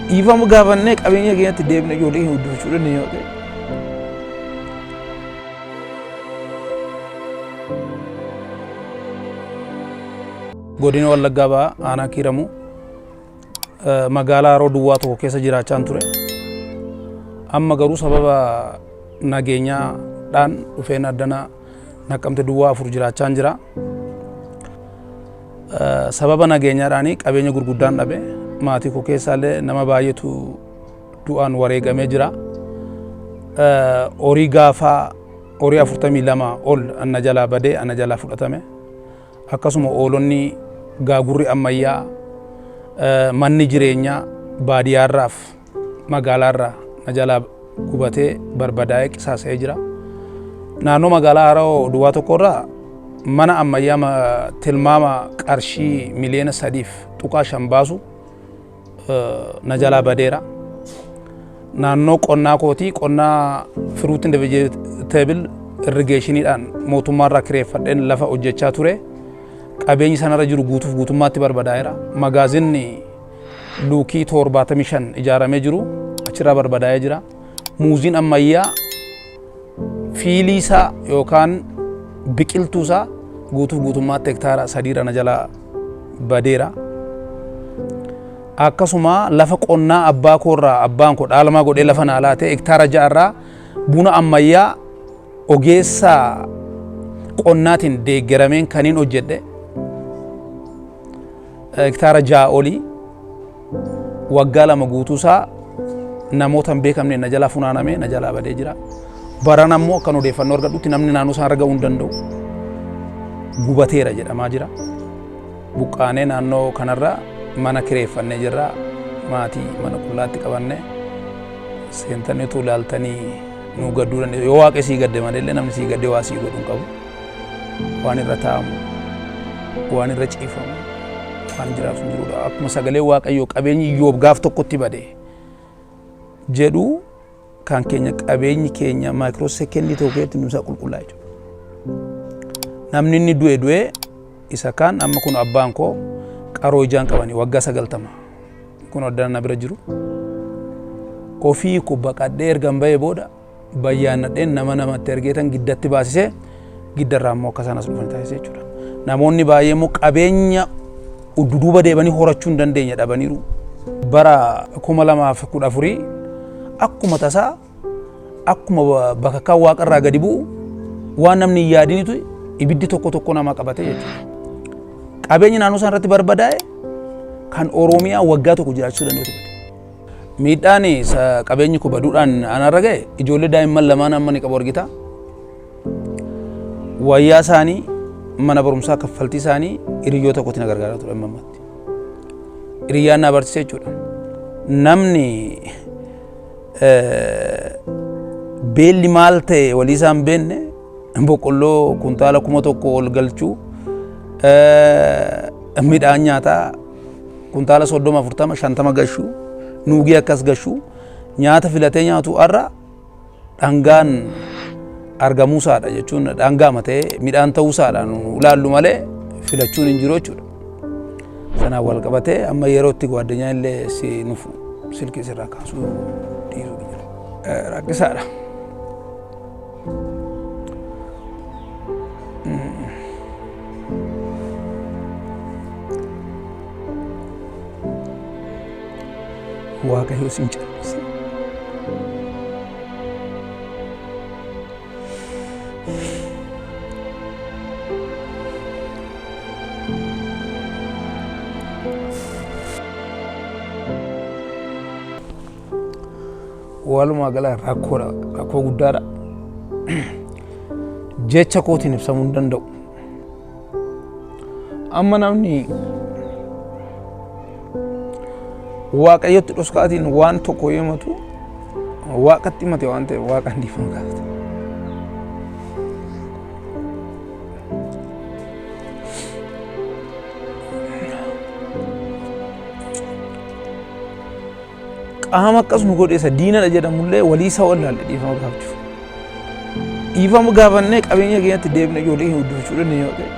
Dhiifama gaafannee qabeenya keenyatti deebinee ijoollee keenya guddifachuu dandeenya yoo ta'e. Godina Wallaggaa Bahaa aanaa Kiiramuu magaalaa Haroo Duwwaa tokko keessa jiraachaan ture. Amma garuu sababa nageenyaadhaan dhufeen addana Naqqamte Duwwaa 4 jiraachaan jira. Sababa nageenyaadhaan qabeenya gurguddaan dhabe, maatii koo keessaallee nama baay'eetu du'aan wareegamee jira. Horii gaafaa horii 42 ol ana jalaa badee ana jalaa fudhatame. Akkasuma oolonni gaagurri ammayyaa, manni jireenyaa baadiyyaarraaf magaalaarraa na jalaa gubatee barbadaa'ee qisaasa'ee jira. Naannoo magaalaa Haroo Duwwaa tokkorraa mana ammayyaa tilmaama qarshii miliyoona 3.5 baasu na jalaa badeera. Naannoo qonnaa kootii qonnaa fruit and vegetable irrigeeshiniidhaan mootummaarraa kireeffadheen lafa hojjechaa ture. Qabeenyi sanarra jiru guutuuf guutummaatti barbadaa'eera. Magaazinni luukii 75 ijaaramee jiru achirraa barbadaa'ee jira. Muuziin ammayyaa fiilii isaa yookaan biqiltuu isaa guutuuf guutummaatti hektaara sadiirra na jalaa badeera. Akkasuma lafa qonnaa abbaa koorraa abbaan koo dhaalmaa godhee lafa naa laatee hektaara ja'arraa buna ammayyaa ogeessa qonnaatiin deeggarameen kaniin hojjedhe hektaara 6 olii waggaa 2 guutuusaa namoota hin beekamneen na jalaa funaanamee na jalaa badee jira. Baran ammoo akkan odeeffannoo argadhutti namni naannoo isaa irra ga'uu hin danda'u. Gubateera jedhamaa jira. Buqqaanee naannoo kanarra mana kireeffannee jirra. Maatii mana qullaatti qabannee seentanii utuu ilaaltanii nu gadduu dandeessu. Yoo waaqni sii gadde malee namni sii gaddee waa sii godhu hin qabu. Waan irra taa'amu, waan irra ciifamu, waan jiraatu hin jirudha. Akkuma sagalee Waaqayyoo qabeenyi Iyyoob gaaf tokkotti bade jedhu kan keenya qabeenyi keenya maayikiroo sekeendii tokko keessatti nuusaa qulqullaa jechuudha. Namni inni du'e du'e isa kaan amma kun abbaan koo qaroo ijaan qabanii waggaa 90 kun addaan na bira jiru. Ofii koo baqadhee ergan bahee booda bayyaannadheen nama namatti ergeetan giddatti baasisee giddarraa immoo akka isaan as dhufan taasisee jechuudha. Namoonni baay'ee immoo qabeenya duduuba deebanii horachuu hin dandeenye dhabaniiru. Bara 2014 akkuma tasaa akkuma bakakkaan waaqarraa gadi bu'u waan namni hin yaadinitu ibiddi tokko tokko nama qabate jechuudha. Qabeenyi naannoo isaan irratti barbadaa'e kan Oromiyaa waggaa tokko jiraachisuu danda'u bade. Miidhaan qabeenyi koo baduudhaan anarra ga'e ijoollee daa'imman lamaan amma ni qabu argita. Wayyaa isaanii mana barumsaa kaffaltii isaanii hiriyoota kootiin na gargaaraa ture amma ammatti. Hiriyyaan na barsiise jechuudha. Namni beelli maal ta'e walii isaa hin beekne boqqolloo kuntaala 1000 ol galchuu, midhaan nyaataa kuntaala 30 40 50 gashuu, nuugii akkas gashuu, nyaata filatee nyaatu har'a dhangaan argamuusaadha jechuun dhangaama ta'ee midhaan ta'uusaadha nu ilaallu malee filachuun hin jiru jechuudha. Sanaan wal qabatee amma yeroo itti gwaddanyaan illee si nufu silkii sirraa kaasuu dhiisuu jira. Rakkisaadha. Waaqayyo sin callise. Walumaa gala rakkoodha, rakkoo guddaadha. Jecha kootiin ibsamuu hin danda'u. Amma namni Waaqayyotti dhoskaatiin waan tokko yoo himatu Waaqatti himate waan ta'eef Waaqaan dhiifama gaafata. Qaama akkas nu godhe isa diinadha jedhamullee walii isaa wallaalle dhiifama gaafachuuf. Dhiifama gaafannee qabeenya keenyatti deebine ijoollee keenya guddifachuu dandeenya yoo ta'e.